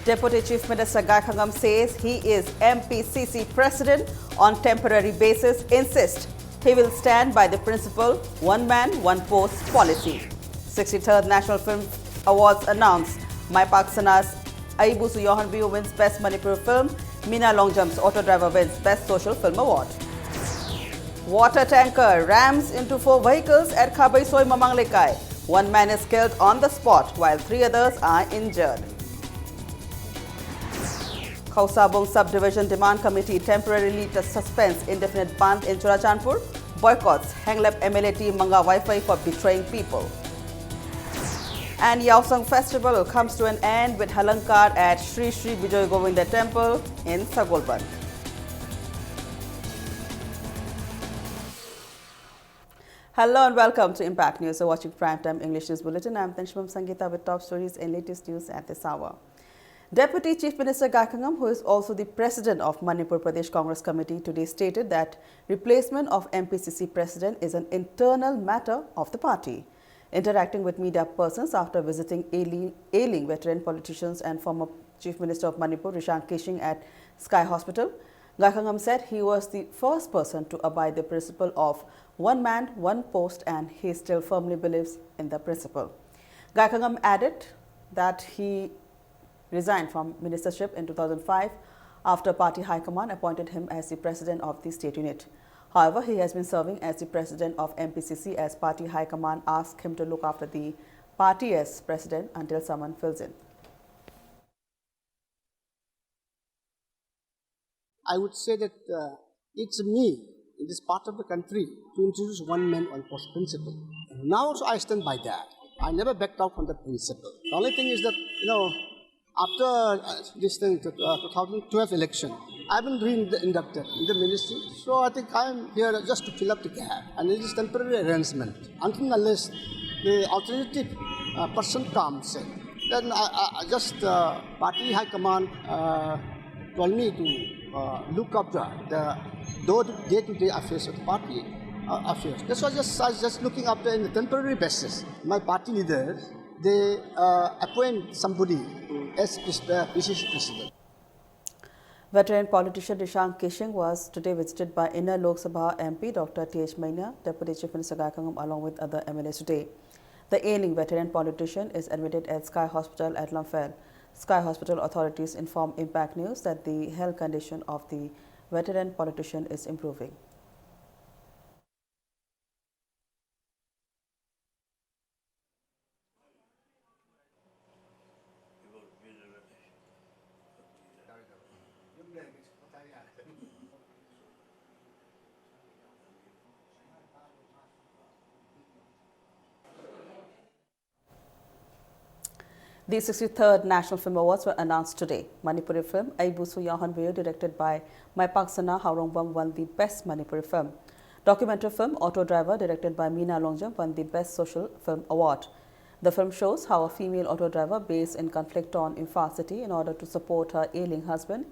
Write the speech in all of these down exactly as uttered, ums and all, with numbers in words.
Deputy Chief Minister Gaikhangam says he is M P C C president on temporary basis, insists he will stand by the principle one man, one post policy. sixty-third National Film Awards announced. Maipak Sana's Aibusu Yohanbiu wins Best Manipur Film. Mina Longjam's Auto Driver wins Best Social Film Award. Water tanker rams into four vehicles at Khabaisoi Mamang Lekai. One man is killed on the spot while three others are injured. Khausabung Subdivision Demand Committee temporarily to suspends indefinite bandh in Churachandpur, boycotts Henglep M L A T Manga Vaiphei for betraying people. And Yaosang Festival comes to an end with Halankar at Sri Sri Bijoy Govinda Temple in Sagolband. Hello and welcome to Impact News. You're watching Prime Time English News Bulletin. I'm Tenshibam Sangita with top stories and latest news at this hour. Deputy Chief Minister Gaikhangam, who is also the president of Manipur Pradesh Congress Committee, today stated that replacement of M P C C president is an internal matter of the party. Interacting with media persons after visiting ailing, ailing veteran politicians and former Chief Minister of Manipur, Rishang Keishing, at Sky Hospital, Gaikhangam said he was the first person to abide the principle of one man, one post, and he still firmly believes in the principle. Gaikhangam added that he resigned from ministership in two thousand five after party high command appointed him as the president of the state unit. However, he has been serving as the president of M P C C as party high command asked him to look after the party as president until someone fills in. I would say that uh, it's me in this part of the country to introduce one man, one post principle. Now also I stand by that. I never backed out from that principle. The only thing is that, you know, after uh, this thing, uh, two thousand twelve election, I've been reinducted in the ministry. So I think I'm here just to fill up the gap. And it is temporary arrangement. Until and unless the alternative uh, person comes in, then I, I, I just uh, party high command uh, told me to uh, look after the day-to-day affairs of the party uh, affairs. That's why just, I was just looking after in a temporary basis. My party leaders, They uh, appoint somebody as pres- uh, P C C president. Veteran politician Nishank Kishing was today visited by Inner Lok Sabha M P Doctor T H Mania, Deputy Chief Minister Gaikhangam, along with other M L As today. The ailing veteran politician is admitted at Sky Hospital at Lamphel. Sky Hospital authorities informed Impact News that the health condition of the veteran politician is improving. The sixty-third National Film Awards were announced today. Manipuri film Aibusu Yahanvir, directed by Maipaksana Haorongbam, won the Best Manipuri Film. Documentary film Auto Driver, directed by Meena Longjam, won the Best Social Film Award. The film shows how a female auto driver based in conflict-torn Imphal city, in order to support her ailing husband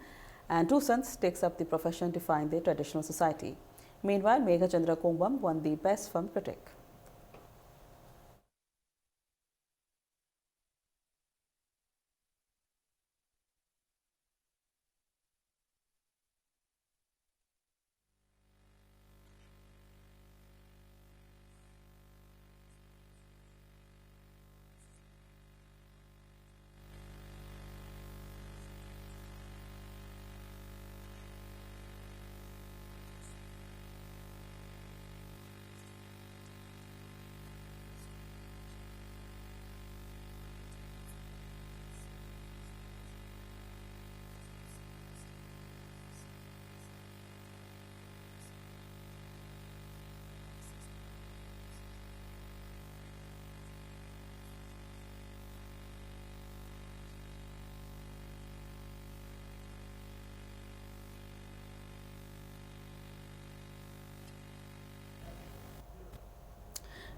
and two sons, takes up the profession defying the traditional society. Meanwhile, Meghachandra Kongbam won the Best Film Critic.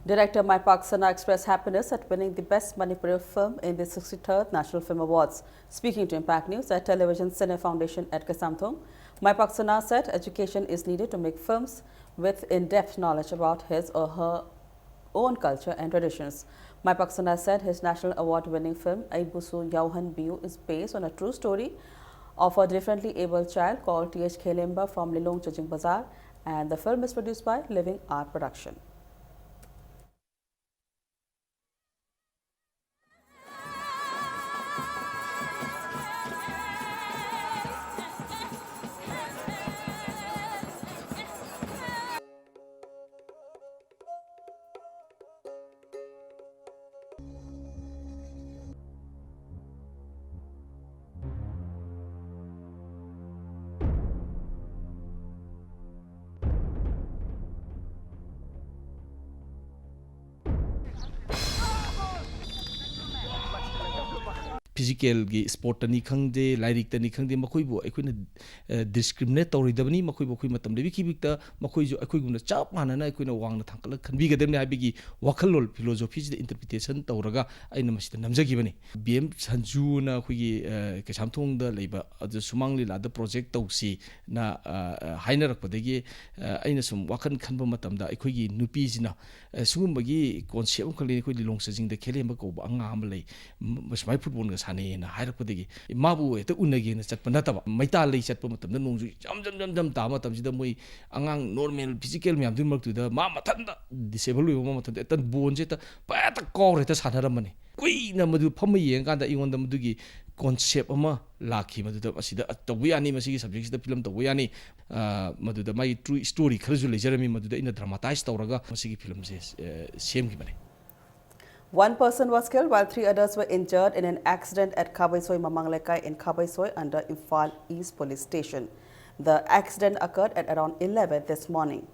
Director Maipaksana expressed happiness at winning the Best Manipuri Film in the sixty-third National Film Awards. Speaking to Impact News at Television Cine Foundation at Kaisamthong, Maipaksana said education is needed to make films with in-depth knowledge about his or her own culture and traditions. Maipaksana said his national award-winning film Aibusu Yauhan Biu is based on a true story of a differently abled child called T H Khelemba from Lilong Chajing Bazar, and the film is produced by Living Art Production. ꯐꯤꯖꯤꯀꯦꯜꯒꯤ ꯁ꯭ꯄꯣꯔꯠꯇꯅꯤ ꯈꯪꯗꯦ, ꯂꯥꯏꯔꯤꯛꯇꯅꯤ ꯈꯪꯗꯦ, ꯃꯈꯣꯏꯕꯨ ꯑꯩꯈꯣꯏꯅ discriminate ꯇꯧꯔꯣꯏꯗꯕꯅꯤ꯫ ꯃꯈꯣꯏꯕꯨ ꯑꯩꯈꯣꯏ ꯃꯇꯝ ꯂꯩꯕꯤꯈꯤꯕꯗ ꯃꯈꯣꯏꯁꯨ ꯑꯩꯈꯣꯏꯒꯨꯝꯅ ꯆꯞ ꯃꯥꯟꯅꯅ ꯑꯩꯈꯣꯏꯅ ꯋꯥꯡꯅ ꯊꯥꯡꯒꯠꯂꯒ ꯈꯟꯕꯤꯒꯗꯕꯅꯤ ꯍꯥꯏꯕꯒꯤ ꯋꯥꯈꯜꯂꯣꯟ, ꯐꯤꯂꯣꯖꯣꯐꯤꯁꯤꯗ ꯏꯟꯇꯔꯄ꯭ꯔꯤꯇꯦꯁꯟ ꯇꯧꯔꯒ ꯑꯩꯅ ꯃꯁꯤꯗ ꯅꯝꯖꯈꯤꯕꯅꯤ꯫ ꯕꯤ ꯑꯦꯝ ꯁꯟꯖꯨꯅ ꯑꯩꯈꯣꯏꯒꯤ, ꯑ, ꯀꯩꯁꯥꯝꯊꯣꯡꯗ ꯂꯩꯕ ꯑꯗꯨ ꯁꯨꯃꯥꯡ ꯂꯤꯂꯥꯗ ꯄ꯭ꯔꯣꯖꯦꯛ ꯇꯧꯁꯤꯅ, ꯑ, ꯑ, ꯍꯥꯏꯅꯔꯛꯄꯗꯒꯤ, ꯑ, ꯑꯩꯅ ꯁꯨꯝ ꯋꯥꯈꯜ ꯈꯟꯕ ꯃꯇꯝꯗ ꯑꯩꯈꯣꯏꯒꯤ ꯅꯨꯄꯤꯁꯤꯅ ꯑꯦ, ꯁꯤꯒꯨꯝꯕꯒꯤ ꯀꯣꯟꯁꯦꯞ ꯑꯃꯈꯛ ꯂꯩ, ꯑꯩꯈꯣꯏ ꯂꯤꯂꯣꯡ ꯆꯥꯖꯤꯡꯗ ꯈꯦꯂꯦꯝꯕ ꯀꯧꯕ ꯑꯉꯥꯡ ꯑꯃ ꯂꯩ, ꯃ-, ꯁꯨꯃꯥꯏꯅ ꯐꯨꯠꯕꯣꯜꯒ ꯁꯥꯟꯅꯩꯌꯦꯅ ꯍꯥꯏꯔꯛꯄꯗꯒꯤ, ꯃꯥꯕꯨ ꯍꯦꯛꯇ ꯎꯅꯒꯦꯅ ꯆꯠꯄ ꯅꯠꯇꯕ, ꯃꯩꯇꯥ ꯂꯩ ꯆꯠꯄ ꯃꯇꯝꯗ ꯅꯣꯡꯖꯨ ꯖꯝ ꯖꯝ ꯖꯝ ꯖꯝ ꯇꯥꯕ ꯃꯇꯝꯁꯤꯗ ꯃꯣꯏ ꯑꯉꯥꯡ ꯅꯣꯔꯃꯦꯜ ꯐꯤꯖꯤꯀꯦꯜ ꯃꯌꯥꯝꯗꯨꯒꯤ ꯃꯔꯛꯇꯨꯗ ꯃꯥ ꯃꯊꯟꯇ, ꯗꯤꯁꯦꯕꯜ ꯑꯣꯏꯕ ꯃꯥ ꯃꯊꯟꯇ ꯍꯦꯛꯇ ꯕꯣꯜꯁꯦ ꯍꯦꯛꯇ ꯄ-, ꯍꯦꯛꯇ ꯀꯥꯎꯔ ꯍꯦꯛꯇ ꯁꯥꯟꯅꯔꯝꯕꯅꯤ꯫ ꯀꯨꯏꯅ ꯃꯗꯨ ꯐꯝꯃ ꯌꯦꯡꯉꯀꯥꯟꯗ ꯑꯩꯉꯣꯟꯗ ꯃꯗꯨꯒꯤ ꯀꯣꯟꯁꯦꯞ ꯑꯃ ꯂꯥꯛꯈꯤ, ꯃꯗꯨꯗ ꯑꯁꯤꯗ ꯇꯧꯕ ꯌꯥꯅꯤ, ꯃꯁꯤꯒꯤ ꯁꯕꯖꯦꯛꯁꯤꯗ ꯐꯤꯂꯝ ꯇꯧꯕ ꯌꯥꯅꯤ, ꯑ, ꯃꯗꯨꯗ ꯃꯥꯒꯤ ꯇ꯭ꯔꯨ ꯁ꯭ꯇꯣꯔꯤ ꯈꯔꯁꯨ ꯂꯩꯖꯔꯝꯃꯤ, ꯃꯗꯨꯗ ꯑꯩꯅ ꯗ꯭ꯔꯃꯥꯇꯥꯏꯖ ꯇꯧꯔꯒ ꯃꯁꯤꯒꯤ ꯐꯤꯂꯝꯁꯦ, ꯑ, ꯁꯦꯝꯈꯤꯕꯅꯤ꯫ One person was killed while three others were injured in an accident at Khabaisoi Mamang Lekai in Khabaisoi under Imphal East Police Station. The accident occurred at around eleven this morning.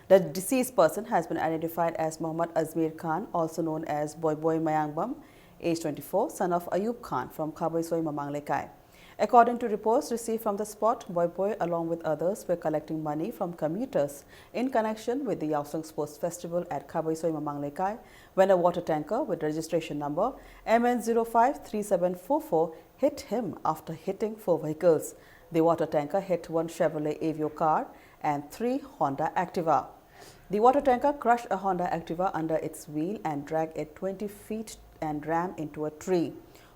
The deceased person has been identified as Mohammad Azmir Khan, also known as Boy Boy Mayangbam, age twenty-four, son of Ayub Khan from Khabaisoi Mamang Lekai. According to reports received from the spot, Boy Boy, along with others, were collecting money from commuters in connection with the Yaosang Sports Festival at Khabaisoi Mamang Lekai when a water tanker with registration number M N zero five three seven four four hit him after hitting four vehicles. The water tanker hit one Chevrolet Aveo car and three Honda Activa. The water tanker crushed a Honda Activa under its wheel and dragged it twenty feet and rammed into a tree.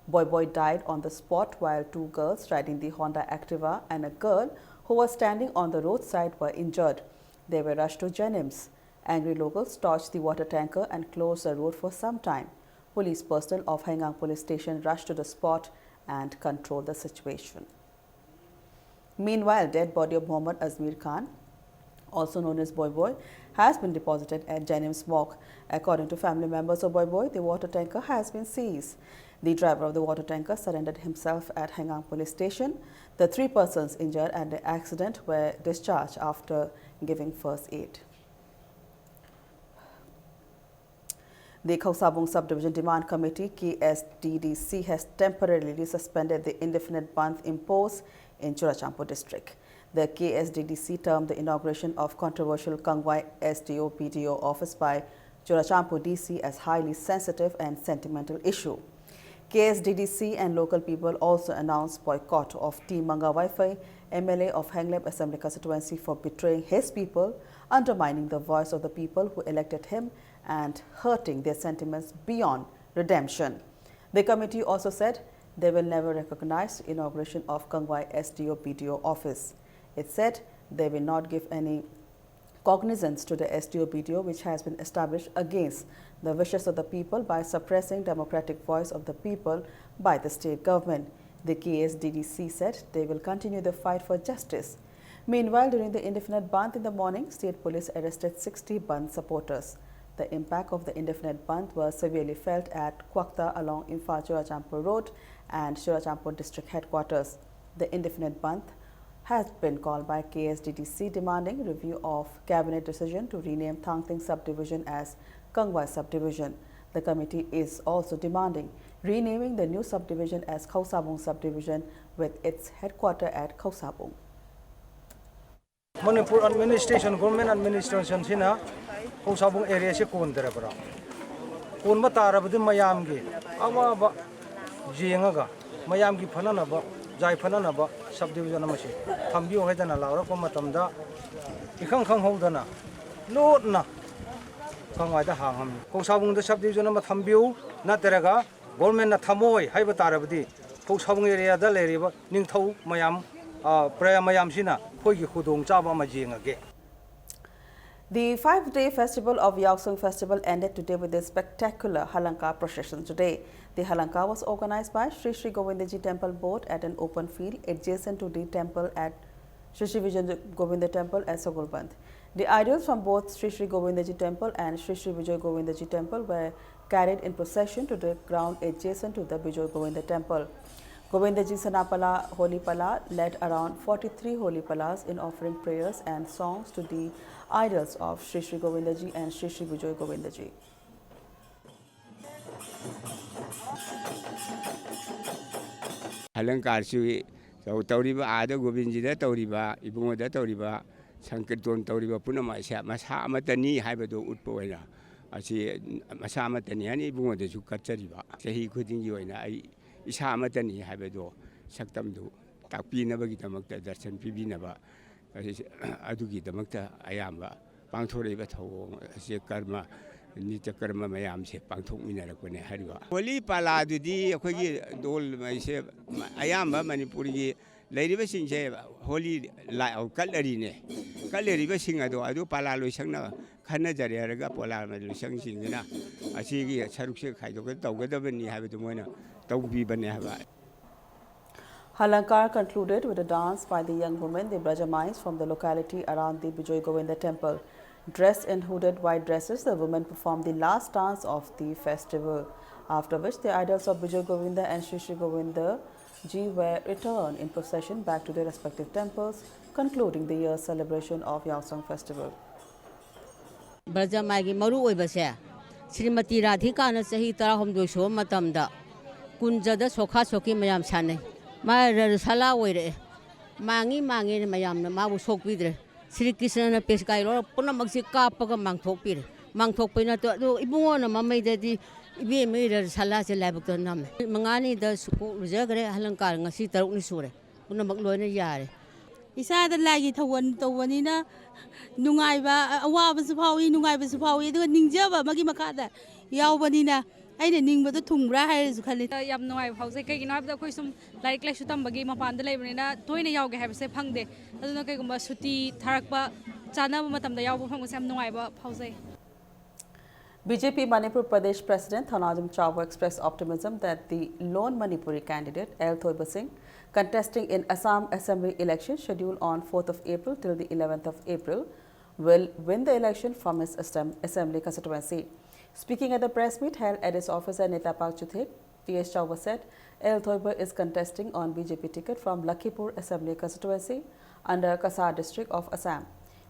Boy Boy died on the spot, while two girls riding the Honda Activa and a girl who was standing on the roadside were injured. They were rushed to JNIMS. Angry locals torched the water tanker and closed the road for some time. Police personnel of Haigang Police Station rushed to the spot and controlled the situation. Meanwhile, dead body of Mohammad Azmir Khan, also known as Boy Boy, has been deposited at JNIMS morgue. According to family members of Boy Boy, the water tanker has been seized. The driver of the water tanker surrendered himself at Haigang Police Station. The three persons injured in the accident were discharged after giving first aid. The Khosabung Subdivision Demand Committee, K S D D C, has temporarily suspended the indefinite bandh imposed in Churachandpur district. The K S D D C termed the inauguration of controversial Kangwai S D O B D O office by Churachandpur D C as highly sensitive and sentimental issue. K S D D C and local people also announced boycott of T Manga Waifai, M L A of Henglep Assembly Constituency, for betraying his people, undermining the voice of the people who elected him, and hurting their sentiments beyond redemption. The committee also said they will never recognize inauguration of Kangwai S D O B D O office. It said they will not give any cognizance to the S D O B D O, which has been established against the wishes of the people by suppressing democratic voice of the people by the state government. The K S D D C said they will continue the fight for justice. Meanwhile, during the indefinite bandh in the morning, state police arrested sixty bandh supporters. The impact of the indefinite bandh was severely felt at Kwakta along Imphal Churachandpur Road and Churachandpur District Headquarters. The indefinite bandh has been called by K S D D C, demanding review of cabinet decision to rename Thangting subdivision as Kangwai subdivision. The committee is also demanding renaming the new subdivision as Khosabung subdivision with its headquarter at Khosabung. Manipur administration, government ꯑꯦꯗꯃꯤꯅꯤꯁꯇ꯭ꯔꯦꯁꯟꯁꯤꯅ ꯈꯧꯁꯥꯕꯨꯡ ꯑꯦꯔꯤꯌꯥꯁꯤ ꯀꯣꯟꯗ꯭ꯔꯕ꯭ꯔꯥ? ꯀꯣꯟꯕ ꯇꯥꯔꯕꯗꯤ ꯃꯌꯥꯝꯒꯤ ꯑꯋꯥꯕ ꯌꯦꯡꯉꯒ ꯃꯌꯥꯝꯒꯤ ꯐꯅꯅꯕ, ꯖꯥꯏ ꯐꯅꯅꯕ ꯁꯕ ꯗꯤꯕꯤꯖꯟ ꯑꯃꯁꯤ ꯊꯝꯕꯤꯌꯨ ꯍꯥꯏꯗꯅ ꯂꯥꯎꯔꯛꯄ ꯃꯇꯝꯗ ꯏꯈꯪ ꯈꯪꯍꯧꯗꯅ ꯂꯣꯠꯅ ꯈ꯭ꯋꯥꯡꯋꯥꯏꯗ ꯍꯥꯡꯉꯝꯃꯤ꯫ ꯀꯣꯡꯁꯥꯕꯨꯡꯗ ꯁꯕ ꯗꯤꯕꯤꯖꯟ ꯑꯃ ꯊꯝꯕꯤꯌꯨ, ꯅꯠꯇ꯭ꯔꯒ ꯒꯣꯔꯃꯦꯟꯅ ꯊꯝꯃꯣꯏ ꯍꯥꯏꯕ ꯇꯥꯔꯕꯗꯤ, ꯀꯣꯡꯁꯥꯕꯨꯡ ꯑꯦꯔꯤꯌꯥꯗ ꯂꯩꯔꯤꯕ ꯅꯤꯡꯊꯧ ꯃꯌꯥꯝ, ꯑ, ꯄ꯭ꯔꯖꯥ ꯃꯌꯥꯝꯁꯤꯅ ꯑꯩꯈꯣꯏꯒꯤ ꯈꯨꯗꯣꯡꯆꯥꯕ ꯑꯃ ꯌꯦꯡꯉꯒꯦ꯫ The five-day festival of Yaosang Festival ended today with a spectacular Halangkar procession. Today, the Halangkar was organized by Sri Sri Govindaji Temple Board at an open field adjacent to the temple at Sri Sri Vijay Govinda Temple at Sagolband. The idols from both Sri Sri Govindaji Temple and Sri Sri Vijay Govindaji Temple were carried in procession to the ground adjacent to the Vijay Govinda Temple. Govindaji Sanapala Holy Pala led around forty-three Holy Palas in offering prayers and songs to the idols of Sri Sri Govindaji and Sri Sri Vijay Govindaji. ꯍꯂꯪꯀꯥꯔꯁꯤ ꯇꯧ-, ꯇꯧꯔꯤꯕ, ꯑꯥꯗ ꯒꯣꯕꯤꯟꯖꯤꯗ ꯇꯧꯔꯤꯕ, ꯏꯕꯨꯡꯉꯣꯗ ꯇꯧꯔꯤꯕ, ꯁꯪꯀꯤꯔꯇꯣꯟ ꯇꯧꯔꯤꯕ ꯄꯨꯝꯅꯃꯛ ꯑꯁꯦ ꯃꯁꯥ ꯑꯃꯠꯇꯅꯤ ꯍꯥꯏꯕꯗꯨ ꯎꯠꯄ ꯑꯣꯏꯅ, ꯑꯁꯤ ꯃꯁꯥ ꯑꯃꯠꯇꯅꯤ ꯍꯥꯏꯅ ꯏꯕꯨꯡꯉꯣꯗꯁꯨ ꯀꯠꯆꯔꯤꯕ, ꯆꯍꯤ ꯈꯨꯗꯤꯡꯒꯤ ꯑꯣꯏꯅ ꯑꯩ ꯏꯁꯥ ꯑꯃꯠꯇꯅꯤ ꯍꯥꯏꯕꯗꯨ ꯁꯛꯇꯝꯗꯨ ꯇꯥꯛꯄꯤꯅꯕꯒꯤꯗꯃꯛꯇ, ꯗꯔꯁꯟ ꯄꯤꯕꯤꯅꯕ, ꯑꯗꯨꯒꯤꯗꯃꯛꯇ ꯑꯌꯥꯝꯕ ꯄꯥꯡꯊꯣꯔꯛꯏꯕ ꯊꯧꯑꯣꯡ ꯑꯁꯤ ꯀꯔꯃ, ꯅꯤꯇ꯭ꯌ ꯀꯔꯃ ꯃꯌꯥꯝꯁꯦ ꯄꯥꯡꯊꯣꯛꯃꯤꯟꯅꯔꯛꯄꯅꯦ ꯍꯥꯏꯔꯤꯕ꯫ ꯍꯣꯂꯤ ꯄꯥꯂꯥꯗꯨꯗꯤ ꯑꯩꯈꯣꯏꯒꯤ ꯗꯣꯜ ꯃꯩꯁꯦ ꯑꯌꯥꯝꯕ ꯃꯅꯤꯄꯨꯔꯒꯤ ꯂꯩꯔꯤꯕꯁꯤꯡꯁꯦ ꯍꯣꯂꯤ ꯂꯥꯏ-, ꯀꯠꯂꯔꯤꯅꯦ꯫ ꯀꯠꯂꯔꯤꯕꯁꯤꯡ ꯑꯗꯣ ꯑꯗꯨ ꯄꯥꯂꯥ ꯂꯣꯏꯁꯪꯅ ꯈꯟꯅꯖꯔꯦ ꯍꯥꯏꯔꯒ ꯄꯥꯂꯥ ꯂꯣꯏꯁꯪꯁꯤꯡꯁꯤꯅ ꯑꯁꯤꯒꯤ ꯁꯔꯨꯛꯁꯦ ꯈꯥꯏꯗꯣꯛꯀ ꯇꯧꯒꯗꯕꯅꯤ ꯍꯥꯏꯕꯗꯨ ꯃꯣꯏꯅ ꯇꯧꯕꯤꯕꯅꯦ ꯍꯥꯏꯕ꯫ Halankar concluded with a dance by the young women, the Brajamais from the locality around the Bijoy Govinda temple. Dressed in hooded white dresses, the women performed the last dance of the festival, after which the idols of Bijoy Govinda and Sri Sri Govinda ji were returned in procession back to their respective temples, concluding the year's celebration of Yaosang festival. ꯕ꯭ꯔꯖꯃꯥꯏꯒꯤ ꯃꯔꯨ ꯑꯣꯏꯕꯁꯦ, ꯁ꯭ꯔꯤꯃꯇꯤ ꯔꯥꯙꯤꯀꯥꯅ ꯆꯍꯤ ꯇꯔꯥꯍꯨꯝꯗꯣꯏ ꯁꯨꯕ ꯃꯇꯝꯗ ꯀꯨꯟꯖꯗ ꯁꯣꯈꯥ ꯁꯣꯈꯤ ꯃꯌꯥꯝ ꯁꯥꯟꯅꯩ꯫ ꯃꯥ ꯔꯁꯂꯥ ꯑꯣꯏꯔꯛꯑꯦ꯫ ꯃꯥꯡꯉꯤ ꯃꯥꯡꯉꯦꯅ ꯃꯌꯥꯝꯅ ꯃꯥꯕꯨ ꯁꯣꯛꯄꯤꯗ꯭ꯔꯦ꯫ ꯁ꯭ꯔꯤ ꯀ꯭ꯔꯤꯁꯅꯅ ꯄꯦꯁꯀꯥꯏ ꯂꯧꯔ ꯄꯨꯝꯅꯃꯛꯁꯤ ꯀꯥꯞꯄꯒ ꯃꯥꯡꯊꯣꯛꯄꯤꯔꯦ꯫ ꯃꯥꯡꯊꯣꯛꯄꯩ ꯅꯠꯇꯦ, ꯑꯗꯨ ꯏꯕꯨꯡꯉꯣꯅ ꯃꯃꯩꯗꯗꯤ ꯏꯕꯦꯝꯃꯒꯤ ꯔꯁꯂꯥꯁꯦ ꯂꯥꯏꯕꯛꯇ ꯅꯝꯃꯦ꯫ ꯅꯨꯃꯤꯠ ꯃꯉꯥꯅꯤꯗ ꯁꯨꯀꯣꯛ ꯂꯨꯖꯈ꯭ꯔꯦ꯫ ꯍꯂꯪꯀꯥꯔ ꯉꯁꯤ ꯇꯔꯨꯛꯅꯤ ꯁꯨꯔꯦ꯫ ꯄꯨꯝꯅꯃꯛ ꯂꯣꯏꯅ ꯌꯥꯔꯦ꯫ ꯏꯁꯥꯗ ꯂꯥꯏꯒꯤ ꯊꯧꯒꯜ ꯇꯧꯕꯅꯤꯅ ꯅꯨꯡꯉꯥꯏꯕ, ꯑꯋꯥꯕꯁꯨ ꯐꯥꯎꯏ, ꯅꯨꯡꯉꯥꯏꯕꯁꯨ ꯐꯥꯎꯏ, ꯑꯗꯨꯒ ꯅꯤꯡꯖꯕ ꯑꯃꯒꯤ ꯃꯈꯥꯗ ꯌꯥꯎꯕꯅꯤꯅ ꯑꯩꯅ ꯅꯤꯡꯕꯗꯣ ꯊꯨꯡꯕ꯭ꯔꯥ ꯍꯥꯏꯔꯁꯨ ꯈꯜꯂꯤ꯫ ꯌꯥꯝ ꯅꯨꯡꯉꯥꯏꯕ ꯐꯥꯎꯖꯩ꯫ ꯀꯩꯒꯤꯅꯣ ꯍꯥꯏꯕꯗ ꯑꯩꯈꯣꯏ ꯁꯨꯝ ꯂꯥꯏꯔꯤꯛ ꯂꯥꯏꯁꯨ ꯇꯝꯕꯒꯤ ꯃꯄꯥꯟꯗ ꯂꯩꯕꯅꯤꯅ ꯇꯣꯏꯅ ꯌꯥꯎꯒꯦ ꯍꯥꯏꯕꯁꯦ ꯐꯪꯗꯦ꯫ ꯑꯗꯨꯅ ꯀꯩꯒꯨꯝꯕ ꯁꯨꯇꯤ ꯊꯥꯔꯛꯄ, ꯆꯥꯅꯕ ꯃꯇꯝꯗ ꯌꯥꯎꯕ ꯐꯪꯕꯁꯦ ꯌꯥꯝ ꯅꯨꯡꯉꯥꯏꯕ ꯐꯥꯎꯖꯩ꯫ B J P Manipur Pradesh President Thanaujam Chaobo expressed optimism that the lone Manipuri candidate L Thoiba Singh, contesting in Assam Assembly election scheduled on fourth of April till the eleventh of April, will win the election from his assem- assembly constituency. Speaking at the press meet held at his office at Netapark Chuthe, T S Chaobo said L Thoiba is contesting on B J P ticket from Lakhipur Assembly constituency under Kasar district of Assam.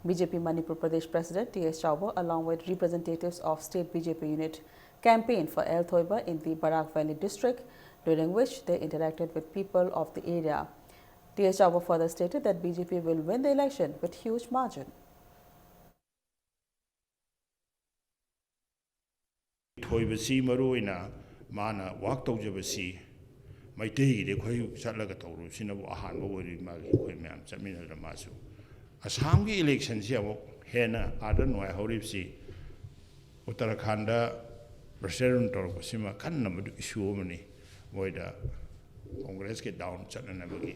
B J P Manipur Pradesh President T S Chaobo, along with representatives of state B J P unit, campaigned for L Thoiba in the Barak Valley district, during which they interacted with people of the area. T S Chaobo further stated that B J P will win the election with huge margin. ꯊꯣꯏꯕꯁꯤ ꯃꯔꯨ ꯑꯣꯏꯅ ꯃꯥꯅ ꯋꯥꯛ ꯇꯧꯖꯕꯁꯤ ꯃꯩꯇꯩꯒꯤꯗꯤ ꯑꯩꯈꯣꯏ ꯆꯠꯂꯒ ꯇꯧꯔꯨꯕꯁꯤꯅꯕꯨ ꯑꯍꯥꯟꯕ ꯑꯣꯏꯔꯤ꯫ ꯃꯥꯒꯤ ꯑꯩꯈꯣꯏ ꯃꯌꯥꯝ ꯆꯠꯃꯤꯟꯅꯗꯅ ꯃꯥꯁꯨ ꯑꯁꯥꯝꯒꯤ ꯏꯂꯦꯛꯁꯟꯁꯤ ꯑꯃꯨꯛ ꯍꯦꯟꯅ ꯑꯥꯗ ꯅꯨꯡꯉꯥꯏꯍꯧꯔꯤꯕꯁꯤ ꯎꯠꯇꯔꯥꯈꯥꯟꯗ ꯄ꯭ꯔꯦꯁꯤꯗꯦꯟ ꯇꯧꯔꯛꯄꯁꯤꯃ ꯀꯟꯅ ꯃꯗꯨ ꯏꯁꯨ ꯑꯃꯅꯤ꯫ ꯃꯣꯏꯗ ꯀꯣꯡꯒ꯭ꯔꯦꯁꯀꯤ ꯗꯥꯎꯟ ꯆꯠꯅꯅꯕꯒꯤ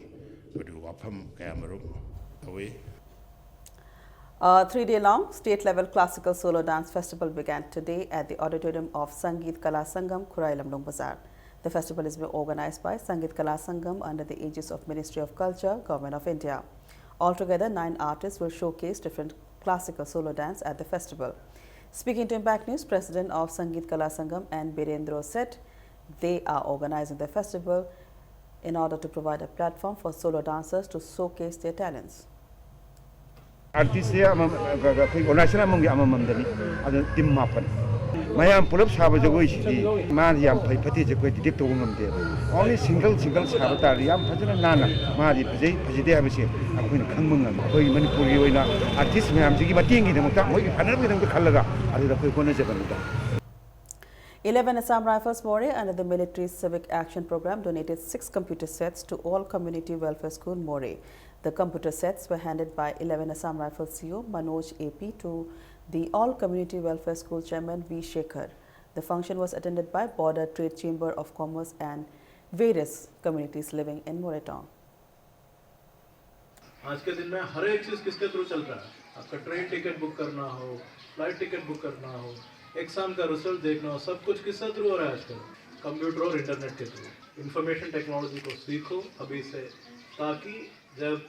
ꯃꯗꯨ ꯋꯥꯐꯝ ꯀꯌꯥꯃꯔꯨꯝ ꯇꯧꯏ꯫ A three-day long state-level classical solo dance festival began today at the auditorium of Sangeet Kala Sangam, Khurailamlong Bazar. The festival is being organized by Sangeet Kala Sangam under the aegis of Ministry of Culture, Government of India. Altogether, nine artists will showcase different classical solo dance at the festival. Speaking to Impact News, President of Sangeet Kala Sangam N Birendro said they are organizing the festival in order to provide a platform for solo dancers to showcase their talents. ꯑꯥꯔꯇꯤꯁꯁꯦ ꯑꯃꯃꯝ ꯑꯩꯈꯣꯏ organisation ꯑꯃꯃꯝꯒꯤ ꯑꯃꯃꯝꯗꯅꯤ꯫ ꯑꯗꯨꯅ team ꯃꯥꯄꯟ꯫ ꯃꯌꯥꯝ ꯄꯨꯂꯞ ꯁꯥꯕ ꯖꯒꯣꯏꯁꯤꯗꯤ ꯃꯥꯁꯤ ꯌꯥꯝ ꯐꯩ ꯐꯠꯇꯦꯁꯦ ꯑꯩꯈꯣꯏ ꯗꯤꯇꯦꯛ ꯇꯧꯕ ꯉꯝꯗꯦꯕ꯫ ꯑꯣꯟꯂꯤ ꯁꯤꯡꯒꯜ ꯁꯤꯡꯒꯜ ꯁꯥꯕ ꯇꯥꯔꯗꯤ ꯌꯥꯝ ꯐꯖꯅ ꯅꯥꯟꯅ ꯃꯥꯗꯤ ꯐꯖꯩ ꯐꯖꯗꯦ ꯍꯥꯏꯕꯁꯦ ꯑꯩꯈꯣꯏꯅ ꯈꯪꯕ ꯉꯝꯃꯤ꯫ ꯑꯩꯈꯣꯏꯒꯤ ꯃꯅꯤꯄꯨꯔꯒꯤ ꯑꯣꯏꯅ ꯑꯥꯔꯇꯤꯁ ꯃꯌꯥꯝꯁꯤꯒꯤ ꯃꯇꯦꯡꯒꯤꯗꯃꯛꯇ ꯃꯣꯏꯒꯤ ꯐꯅꯕꯒꯤꯗꯃꯛꯇ ꯈꯜꯂꯒ ꯑꯗꯨꯗ ꯑꯩꯈꯣꯏ ꯍꯣꯠꯅꯖꯕꯅꯤꯗ꯫ Eleven Assam Rifles Moreh under the Military Civic Action Program donated six computer sets to all community welfare school Moreh. The computer sets were handed by eleven Assam Rifles C O Manoj A P to the All Community Welfare School Chairman V Shekhar. The function was attended by Border Trade Chamber of Commerce and various communities living in Moretong. आज के दिन में हर एक चीज़ किसके through चल रहा है। आपका ट्रेन टिकट बुक करना हो, फ्लाइट टिकट बुक करना हो, एग्जाम का रिजल्ट देखना हो, सब कुछ किसके थ्रू हो रहा है आजकल? कंप्यूटर और इंटरनेट के थ्रू। इंफॉर्मेशन टेक्नोलॉजी को सीखो अभी से, ताकि जब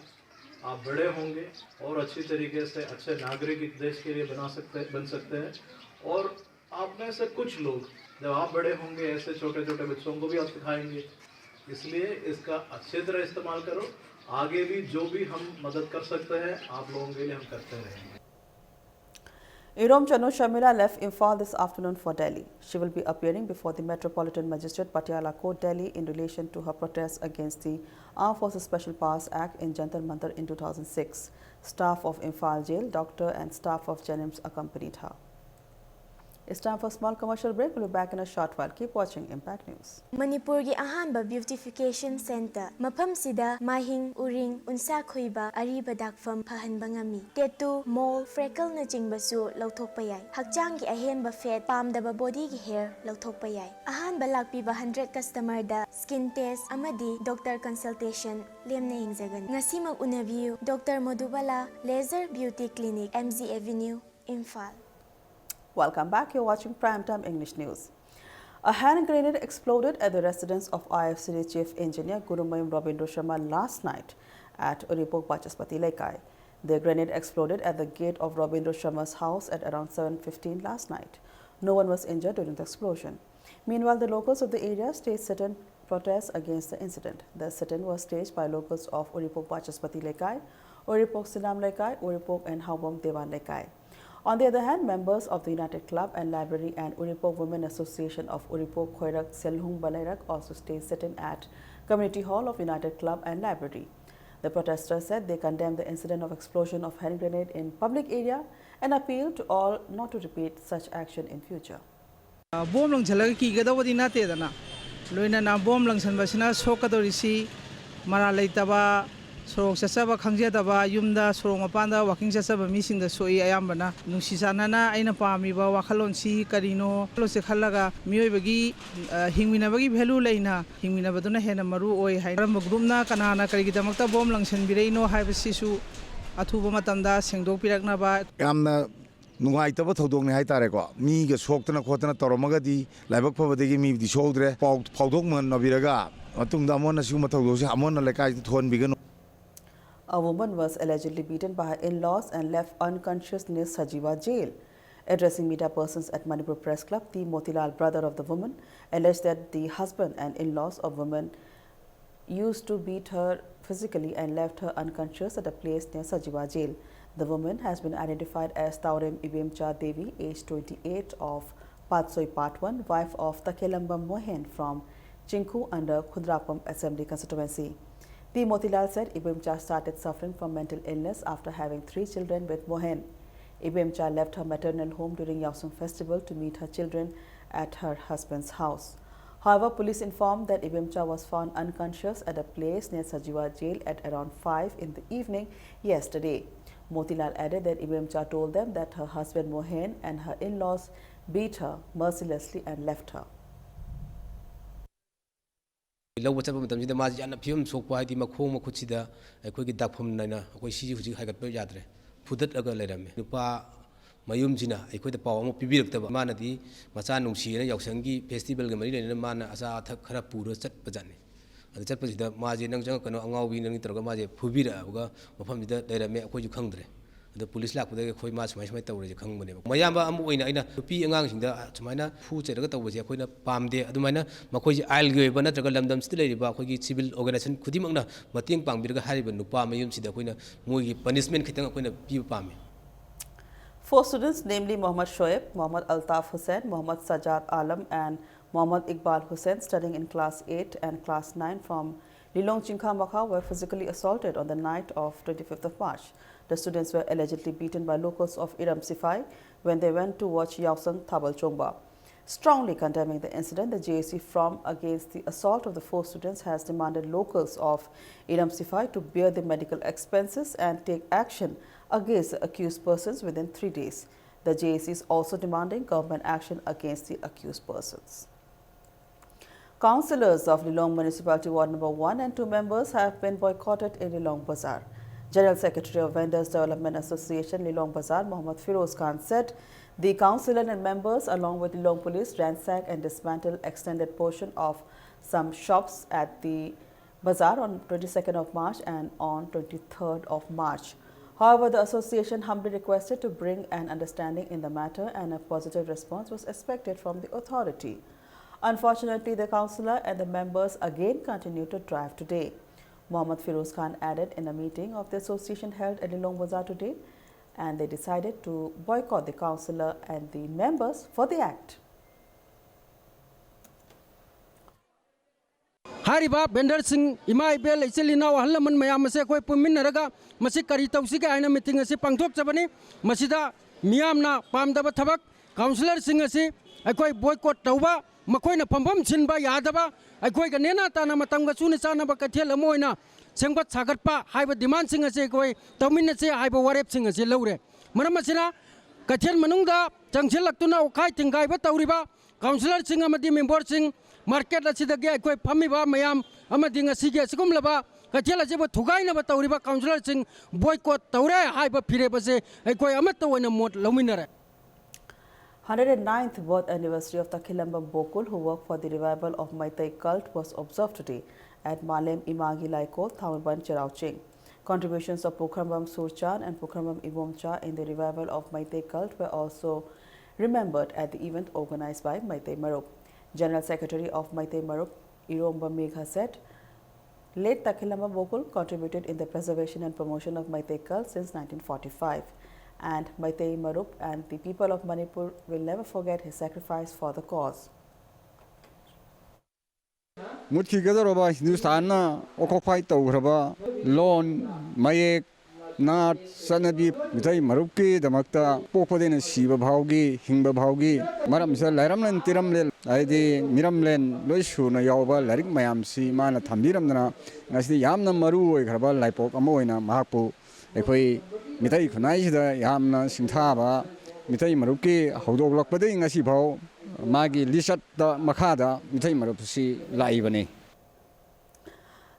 आप बड़े होंगे और अच्छी तरीके से अच्छे नागरिक देश के लिए बना सकते बन सकते हैं। और आप में से कुछ लोग जब आप बड़े होंगे ऐसे छोटे छोटे बच्चों को भी आप सिखाएंगे। इसलिए इसका अच्छे तरह इस्तेमाल करो। आगे भी जो भी हम मदद कर सकते हैं आप लोगों के लिए हम करते रहेंगे। Irom Chanu Sharmila left Imphal this afternoon for Delhi. She will be appearing before the Metropolitan Magistrate Patiala Court, Delhi, in relation to her protest against the Armed Forces Special Powers Act in Jantar Mantar in two thousand six. Staff of Imphal Jail, doctor and staff of JNIMS accompanied her. It's time for a small commercial break. We'll be back in a short while. Keep watching Impact News. ꯃꯅꯤꯄꯨꯔꯒꯤ ꯑꯍꯥꯟꯕ beautification centre. ꯃꯐꯝꯁꯤꯗ ꯃꯥꯏꯍꯤꯡ, ꯎꯔꯤꯡ, ꯎꯟꯁꯥ ꯈꯣꯏꯕ, ꯑꯔꯤꯕ ꯗꯥꯛꯐꯝ ꯐꯍꯟꯕ ꯉꯝꯃꯤ꯫ Tattoo, ꯃꯣꯜ, ꯐ꯭ꯔꯦꯀꯜꯅꯆꯤꯡꯕꯁꯨ ꯂꯧꯊꯣꯛꯄ ꯌꯥꯏ꯫ ꯍꯛꯆꯥꯡꯒꯤ ꯑꯍꯦꯟꯕ ꯐꯦꯠ, ꯄꯥꯝꯗꯕ ꯕꯣꯗꯤꯒꯤ ꯍꯦꯌꯔ ꯂꯧꯊꯣꯛꯄ ꯌꯥꯏ꯫ ꯑꯍꯥꯟꯕ ꯂꯥꯛꯄꯤꯕ ꯍꯟꯗ꯭ꯔꯦꯠ ꯀꯁꯇꯃꯔꯗ ꯁ꯭ꯀꯤꯟ ꯇꯦꯁ ꯑꯃꯗꯤ ꯗꯣꯛꯇꯔ ꯀꯟꯁꯜꯇꯦꯁꯟ ꯂꯦꯝꯅ ꯌꯦꯡꯖꯒꯅꯤ꯫ ꯉꯁꯤꯃꯛ ꯎꯅꯕꯤꯌꯨ, doctor Modubala laser beauty clinic, M G avenue, Imphal. Welcome back. You're watching Prime Time English News. A hand grenade exploded at the residence of I F C D Chief Engineer Gurumayum Rabindra Sharma last night at Uripok Bachaspati Lekai. The grenade exploded at the gate of Rabindra Sharma's house at around seven fifteen last night. No one was injured during the explosion. Meanwhile, the locals of the area staged sit-in protest against the incident. The sit-in was staged by locals of Uripok Bachaspati Lekai, Uripok Sinam Lekai, Uripok and Haobam Dewan Lekai. On the other hand, members of the United Club and Library and Uripok Women Association of Uripok Khoirak Selhung Balairak also staged sit-in at Community Hall of United Club and Library. The protesters said they condemn the incident of explosion of hand grenade in public area and appeal to all not to repeat such action in future. Bomb ꯂꯪꯁꯤꯜꯂꯒ ꯀꯤꯒꯗꯧꯕꯗꯤ ꯅꯠꯇꯦꯗꯅ꯫ ꯂꯣꯏꯅꯅ bomb ꯂꯪꯁꯤꯟꯕꯁꯤꯅ ꯁꯣꯛꯀꯗꯧꯔꯤꯁꯤ ꯃꯔꯥꯜ ꯂꯩꯇꯕ ꯁꯣꯔꯣꯛ ꯆꯠꯆꯕ ꯈꯪꯖꯗꯕ, ꯌꯨꯝꯗ ꯁꯣꯔꯣꯛ ꯃꯄꯥꯟꯗ ꯋꯥꯀꯤꯡ ꯆꯠꯆꯕ ꯃꯤꯁꯤꯡꯗ ꯁꯣꯛꯏ꯫ ꯑꯌꯥꯝꯕꯅ ꯅꯨꯡꯁꯤ ꯆꯥꯟꯅꯅ ꯑꯩꯅ ꯄꯥꯝꯃꯤꯕ ꯋꯥꯈꯜꯂꯣꯟꯁꯤ ꯀꯔꯤꯅꯣ, ꯋꯥꯈꯜꯂꯣꯟꯁꯦ ꯈꯜꯂꯒ ꯃꯤꯑꯣꯏꯕꯒꯤ, ꯑ, ꯍꯤꯡꯃꯤꯟꯅꯕꯒꯤ ꯚꯦꯂꯨ ꯂꯩꯅ ꯍꯤꯡꯃꯤꯟꯅꯕꯗꯨꯅ ꯍꯦꯟꯅ ꯃꯔꯨ ꯑꯣꯏ ꯍꯥꯏ꯫ ꯀꯔꯝꯕ ꯒ꯭ꯔꯨꯞꯅ ꯀꯅꯥꯅ ꯀꯔꯤꯒꯤꯗꯃꯛꯇ ꯕꯣꯝ ꯂꯪꯁꯤꯟꯕꯤꯔꯛꯏꯅꯣ ꯍꯥꯏꯕꯁꯤꯁꯨ ꯑꯊꯨꯕ ꯃꯇꯝꯗ ꯁꯦꯡꯗꯣꯛꯄꯤꯔꯛꯅꯕ꯫ ꯌꯥꯝꯅ ꯅꯨꯡꯉꯥꯏꯇꯕ ꯊꯧꯗꯣꯛꯅꯤ ꯍꯥꯏꯇꯥꯔꯦꯀꯣ꯫ ꯃꯤꯒ ꯁꯣꯛꯇꯅ ꯈꯣꯠꯇꯅ ꯇꯧꯔꯝꯃꯒꯗꯤ ꯂꯥꯏꯕꯛ ꯐꯕꯗꯒꯤ ꯃꯤꯕꯨꯗꯤ ꯁꯣꯛꯍꯧꯗ꯭ꯔꯦ꯫ ꯄꯥꯎ ꯐꯥꯎꯗꯣꯛꯅꯕꯤꯔꯒ ꯃꯇꯨꯡꯗ ꯑꯃꯨꯛ ꯍꯟꯅ ꯁꯤꯒꯨꯝꯕ ꯊꯧꯗꯣꯛꯁꯦ ꯑꯃꯨꯛ ꯍꯟꯅ ꯂꯩꯀꯥꯏꯗ ꯊꯣꯛꯍꯟꯕꯤꯒꯅꯨ꯫ A woman was allegedly beaten by her in-laws and left unconscious near Sajiwa Jail. Addressing media persons at Manipur Press Club, T. Motilal, brother of the woman, alleged that the husband and in-laws of woman used to beat her physically and left her unconscious at a place near Sajiwa Jail. The woman has been identified as Taurem Ibemcha Devi, age twenty-eight, of Patsoi Patwan, wife of Takelambam Mohen from Chingkhu under Khudrapam Assembly Constituency. T. Motilal said Ibemcha started suffering from mental illness after having three children with Mohen. Ibemcha left her maternal home during Yaosang festival to meet her children at her husband's house. However, police informed that Ibemcha was found unconscious at a place near Sajiwa Jail at around five in the evening yesterday. Motilal added that Ibemcha told them that her husband Mohen and her in-laws beat her mercilessly and left her. ꯂꯧꯕ ꯆꯠꯄ ꯃꯇꯝꯁꯤꯗ ꯃꯥꯁꯤ ꯌꯥꯝꯅ ꯐꯤꯕꯝ ꯁꯣꯛꯄ, ꯍꯥꯏꯗꯤ ꯃꯈꯣꯡ ꯃꯈꯨꯠꯁꯤꯗ ꯑꯩꯈꯣꯏꯒꯤ ꯗꯥꯛꯐꯝ ꯅꯥꯏꯅ ꯑꯩꯈꯣꯏ ꯁꯤꯁꯤ ꯍꯧꯖꯤꯛ ꯍꯥꯏꯒꯠꯄ ꯌꯥꯗ꯭ꯔꯦ, ꯐꯨꯗꯠꯂꯒ ꯂꯩꯔꯝꯃꯦ꯫ ꯅꯨꯄꯥ ꯃꯌꯨꯝꯁꯤꯅ ꯑꯩꯈꯣꯏꯗ ꯄꯥꯎ ꯑꯃ ꯄꯤꯕꯤꯔꯛꯇꯕ꯫ ꯃꯥꯅꯗꯤ ꯃꯆꯥ ꯅꯨꯡꯁꯤꯅ ꯌꯥꯎꯁꯪꯒꯤ ꯐꯦꯁꯇꯤꯚꯦꯜꯒ ꯃꯔꯤ ꯂꯩꯅꯅ ꯃꯥꯅ ꯑꯆꯥ ꯑꯊꯛ ꯈꯔ ꯄꯨꯔ ꯆꯠꯄꯖꯥꯠꯅꯤ꯫ ꯑꯗ ꯆꯠꯄꯁꯤꯗ ꯃꯥꯁꯦ "ꯅꯪ ꯆꯪꯉꯛꯀꯅꯨ, ꯑꯉꯥꯎꯕꯤ ꯅꯪꯅꯤ" ꯇꯧꯔꯒ ꯃꯥꯁꯦ ꯐꯨꯕꯤꯔꯛꯑꯒ ꯃꯐꯝꯁꯤꯗ ꯂꯩꯔꯝꯃꯦ꯫ ꯑꯩꯈꯣꯏꯁꯨ ꯈꯪꯗ꯭ꯔꯦ꯫ ꯑꯗꯣ ꯄꯨꯂꯤꯁ ꯂꯥꯛꯄꯗꯒꯤ ꯑꯩꯈꯣꯏ ꯃꯥ ꯁꯨꯃꯥꯏ ꯁꯨꯃꯥꯏꯅ ꯇꯧꯔꯦꯁꯦ ꯈꯪꯕꯅꯦꯕ꯫ ꯃꯌꯥꯝꯕ ꯑꯃ ꯑꯣꯏꯅ ꯑꯩꯅ ꯅꯨꯄꯤ ꯑꯉꯥꯡꯁꯤꯡꯗ ꯁꯨꯃꯥꯏꯅ ꯐꯨ ꯆꯩꯔꯒ ꯇꯧꯕꯁꯦ ꯑꯩꯈꯣꯏꯅ ꯄꯥꯝꯗꯦ꯫ ꯑꯗꯨꯃꯥꯏꯅ ꯃꯈꯣꯏꯁꯦ ꯑꯥꯏꯟꯒꯤ ꯑꯣꯏꯕ ꯅꯠꯇ꯭ꯔꯒ ꯂꯝꯗꯝꯁꯤꯗ ꯂꯩꯔꯤꯕ ꯑꯩꯈꯣꯏꯒꯤ ꯁꯤꯚꯤꯜ ꯑꯣꯔꯒꯅꯥꯏꯖꯦꯁꯟ ꯈꯨꯗꯤꯡꯃꯛꯅ ꯃꯇꯦꯡ ꯄꯥꯡꯕꯤꯔꯒ ꯍꯥꯏꯔꯤꯕ ꯅꯨꯄꯥ ꯃꯌꯨꯝꯁꯤꯗ ꯑꯩꯈꯣꯏꯅ ꯃꯣꯏꯒꯤ ꯄꯅꯤꯁꯃꯦꯟ ꯈꯤꯇꯪ ꯑꯩꯈꯣꯏꯅ ꯄꯤꯕ ꯄꯥꯝꯃꯤ꯫ Four students, namely Mohammad Shoaib, Mohammad Altaf Hussain, Mohammad Sajjad Alam, and Mohammad Iqbal Hussain, studying in class eight and class nine from Lilong Chingkha Makha, were physically assaulted on the night of twenty-fifth of March. The students were allegedly beaten by locals of Iram Sifai when they went to watch Yaosang Thabal Chongba. Strongly condemning the incident, the J A C, from against the assault of the four students, has demanded locals of Iram Sifai to bear the medical expenses and take action against the accused persons within three days. The J A C is also demanding government action against the accused persons. Councillors of Lilong Municipality Ward Number one and two members have been boycotted in Lilong Bazaar. General Secretary of Vendors Development Association Lilong Bazaar, Mohammad Firoz Khan, said the councillor and members, along with Lilong Police, ransacked and dismantled extended portion of some shops at the bazaar on twenty-second of March and on twenty-third of March. However, the association humbly requested to bring an understanding in the matter, and a positive response was expected from the authority. Unfortunately, the councillor and the members again continued to drive today. Mohammad Firoz Khan added in a meeting of the association held at Lilong Bazaar today, and they decided to boycott the councillor and the members for the act. ꯍꯥꯏꯔꯤꯕ ꯚꯦꯟꯗꯔꯁꯤꯡ, ꯏꯃꯥ ꯏꯕꯦꯜ, ꯏꯆꯤꯜ ꯏꯅꯥꯎ, ꯑꯍꯜ ꯂꯃꯟ ꯃꯌꯥꯝ ꯑꯁꯦ ꯑꯩꯈꯣꯏ ꯄꯨꯟꯃꯤꯟꯅꯔꯒ ꯃꯁꯤ ꯀꯔꯤ ꯇꯧꯁꯤꯒꯦ ꯍꯥꯏꯅ ꯃꯤꯇꯤꯡ ꯑꯁꯤ ꯄꯥꯡꯊꯣꯛꯆꯕꯅꯤ꯫ ꯃꯁꯤꯗ ꯃꯤꯌꯥꯝꯅ ꯄꯥꯝꯗꯕ ꯊꯕꯛ, ꯀꯥꯎꯟꯁꯤꯂꯔꯁꯤꯡ ꯑꯁꯤ ꯑꯩꯈꯣꯏ ꯕꯣꯏꯀꯣꯠ ꯇꯧꯕ, ꯃꯈꯣꯏꯅ ꯐꯝꯐꯝ ꯁꯤꯟꯕ ꯌꯥꯗꯕ, ꯑꯩꯈꯣꯏꯒ ꯅꯦꯅꯥ ꯇꯥꯅ ꯃꯇꯝꯒ ꯆꯨꯅ ꯆꯥꯟꯅꯕ ꯀꯩꯊꯦꯜ ꯑꯃ ꯑꯣꯏꯅ ꯁꯦꯝꯒꯠ ꯁꯥꯒꯠꯄ ꯍꯥꯏꯕ ꯗꯤꯃꯥꯟꯁꯤꯡ ꯑꯁꯤ ꯑꯩꯈꯣꯏ ꯇꯧꯃꯤꯟꯅꯁꯤ ꯍꯥꯏꯕ ꯋꯥꯔꯦꯞꯁꯤꯡ ꯑꯁꯤ ꯂꯧꯔꯦ꯫ ꯃꯔꯝ ꯑꯁꯤꯅ, ꯀꯩꯊꯦꯜ ꯃꯅꯨꯡꯗ ꯆꯪꯁꯤꯜꯂꯛꯇꯨꯅ ꯑꯣꯠꯈꯥꯏ ꯊꯤꯡꯒꯥꯏꯕ ꯇꯧꯔꯤꯕ ꯀꯥꯎꯟꯁꯤꯂꯔꯁꯤꯡ ꯑꯃꯗꯤ ꯃꯦꯝꯕꯔꯁꯤꯡ, ꯃꯥꯔꯀꯦꯠ ꯑꯁꯤꯗꯒꯤ ꯑꯩꯈꯣꯏ ꯐꯝꯃꯤꯕ ꯃꯌꯥꯝ ꯑꯃꯗꯤ ꯉꯁꯤꯒꯤ ꯑꯁꯤꯒꯨꯝꯂꯕ ꯀꯩꯊꯦꯜ ꯑꯁꯤꯕꯨ ꯊꯨꯒꯥꯏꯅꯕ ꯇꯧꯔꯤꯕ ꯀꯥꯎꯟꯁꯤꯂꯔꯁꯤꯡ ꯕꯣꯏꯀꯣꯠ ꯇꯧꯔꯦ ꯍꯥꯏꯕ ꯐꯤꯔꯦꯞ ꯑꯁꯤ ꯑꯩꯈꯣꯏ ꯑꯃꯠꯇ ꯑꯣꯏꯅ ꯃꯣꯠ ꯂꯧꯃꯤꯟꯅꯔꯦ꯫ Hundred and ninth birth anniversary of Takhilamba Bokul, who worked for the revival of Meitei cult, was observed today at Malem Imagi Laikol, Thangband Cherao Ching. Contributions of Pukhrambam Surchan and Pukhrambam Ibomcha in the revival of Meitei cult were also remembered at the event organized by Meitei Marup. General Secretary of Meitei Marup, Iromba Megha, said, Late Takhilamba Bokul contributed in the preservation and promotion of Meitei cult since nineteen forty-five, and Meitei Marup and the people of Manipur will never forget his sacrifice for the cause. ꯃꯨꯠꯈꯤꯒꯗꯧꯔꯕ ꯍꯤꯟꯗꯨꯁꯇꯥꯟꯅ ꯑꯣꯀꯣꯄꯥꯏ ꯇꯧꯈ꯭ꯔꯕ ꯂꯣꯟ, ꯃꯌꯦꯛ, ꯅꯥꯠ ꯆꯠꯅꯕꯤ ꯃꯤꯇꯩ ꯃꯔꯨꯞꯀꯤꯗꯃꯛꯇ ꯄꯣꯛꯄꯗꯩꯅ ꯁꯤꯕ ꯐꯥꯎꯒꯤ, ꯍꯤꯡꯕ ꯐꯥꯎꯒꯤ ꯃꯔꯝꯁꯤꯗ ꯂꯥꯏꯔꯝꯂꯦꯟ ꯇꯤꯔꯝꯂꯦꯟ ꯍꯥꯏꯗꯤ ꯃꯤꯔꯝꯂꯦꯟ ꯂꯣꯏ ꯁꯨꯅ ꯌꯥꯎꯕ ꯂꯥꯏꯔꯤꯛ ꯃꯌꯥꯝꯁꯤ ꯃꯥꯅ ꯊꯝꯕꯤꯔꯝꯗꯅ ꯉꯁꯤꯗꯤ ꯌꯥꯝꯅ ꯃꯔꯨ ꯑꯣꯏꯈ꯭ꯔꯕ ꯂꯥꯏꯄꯣꯛ ꯑꯃ ꯑꯣꯏꯅ ꯃꯍꯥꯛꯄꯨ ꯑꯩꯈꯣꯏ ꯃꯤꯇꯩ ꯈꯨꯟꯅꯥꯏꯁꯤꯗ ꯌꯥꯝꯅ ꯁꯤꯡꯊꯥꯕ ꯃꯤꯇꯩ ꯃꯔꯨꯞꯀꯤ ꯍꯧꯗꯣꯛꯂꯛꯄꯗꯒꯤ ꯉꯁꯤꯐꯥꯎ ꯃꯥꯒꯤ ꯂꯤꯆꯠꯇ ꯃꯈꯥꯗ Meitei ꯃꯔꯨꯞꯁꯤ ꯂꯥꯛꯏꯕꯅꯤ꯫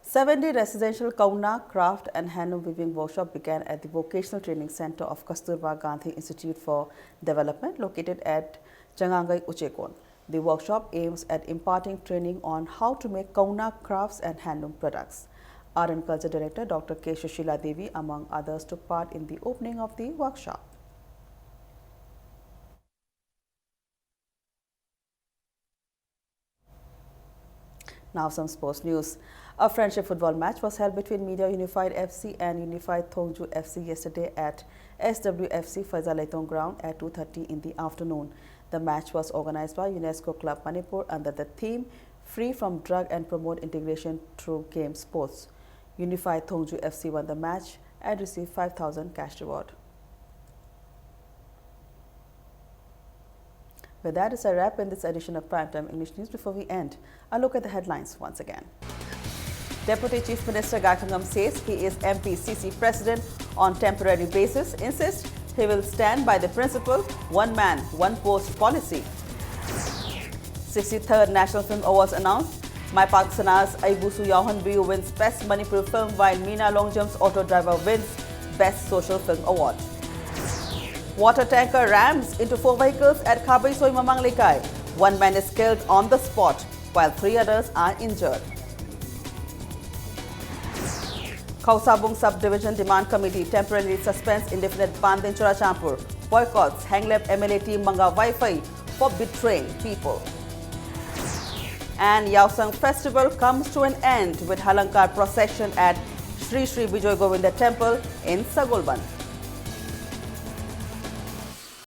Seven-day residential Kauna Craft and Handloom Weaving Workshop began at the Vocational Training Center of Kasturba Gandhi Institute for Development, located at Changangai Uchekon. The workshop aims at imparting training on how to make Kauna crafts and handloom products. Art and Culture Director Doctor K Sushila Devi, among others, took part in the opening of the workshop. Now some sports news. A friendship football match was held between Media Unified F C and Unified Thongju F C yesterday at S W F C Faizal Leitong ground at two thirty in the afternoon. The match was organized by UNESCO Club Manipur under the theme Free from Drug and Promote Integration Through Game Sports. Unified Thongju F C won the match and received five thousand cash reward. With that, it's a wrap in this edition of Primetime English News. Before we end, a look at the headlines once again. Deputy Chief Minister Gai Khangam says he is M P C C president on temporary basis, insists he will stand by the principle one man, one post policy. sixty-third National Film Awards announced. Maipak Sana's Aibusu Yauhan Biu wins Best Manipur Film, while Mina Longjam's Auto Driver wins Best Social Film Award. Water tanker rams into four vehicles at Khabai Soi Mamang Lekai. One man is killed on the spot, while three others are injured. Khausabung Subdivision Demand Committee temporarily suspends indefinite bandh in Churachandpur, boycotts Henglep M L A team Manga Vaifei for betraying people. And Yaosang Festival comes to an end with Halankar procession at Sri Sri Bijoy Govinda Temple in Sagolband.